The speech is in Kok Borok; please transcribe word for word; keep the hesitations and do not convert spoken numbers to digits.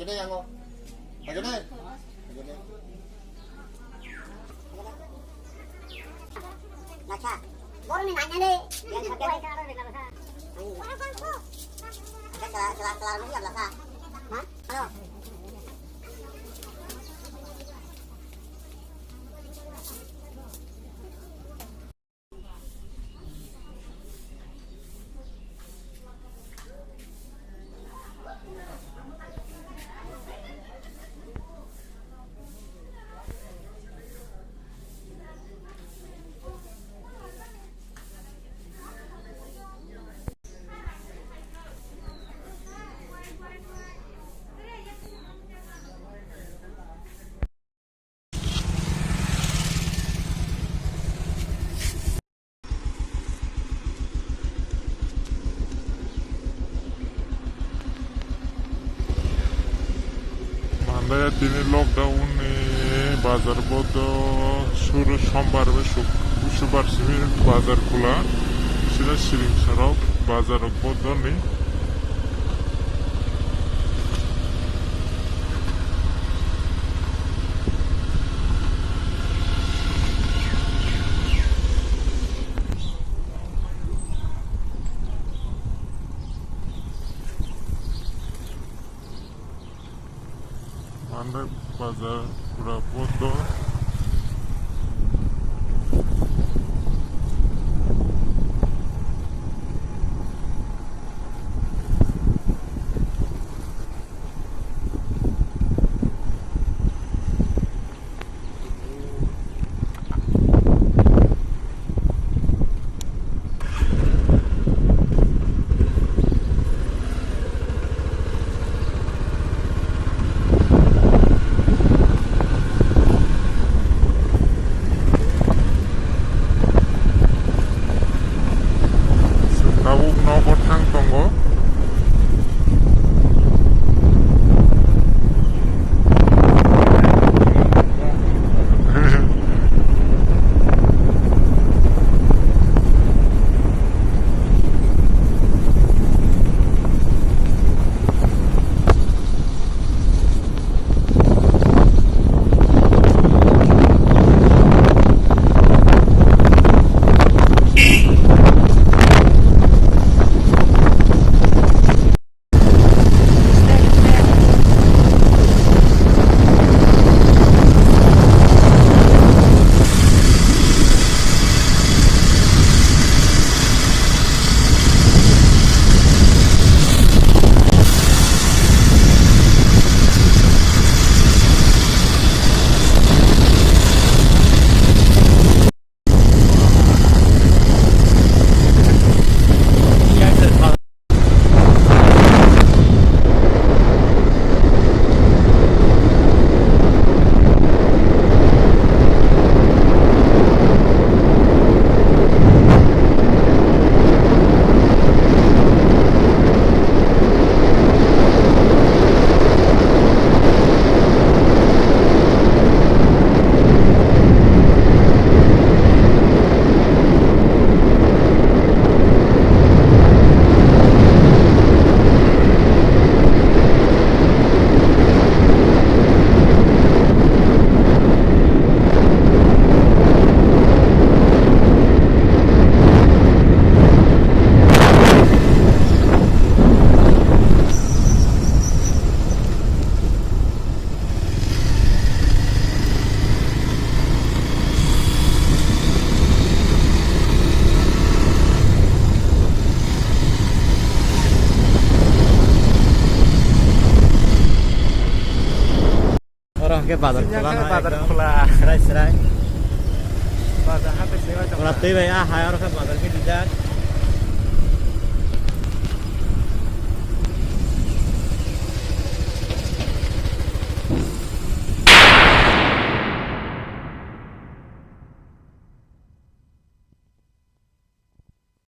Deh, yang kok. Aja deh. Aja deh. Laksa. Boroni nanya deh. Yang kerja deh. Ada salah, salah, salah, salah, salah. Hah? Halo. Mandaya tini lockdown ni bazar bodo suru sombar bai suk-, subar simi bazar khula. Sida siring sarok bazar bodo ni. Mandai bazar pura bodo. Tabuk nogo thang tongo. Oro hwnkhe bazar khula no bazar ekdom khula. Srai srai. Bazar hathai se bai tong. Ora twi bai a hai oro khe bazar khe dijak.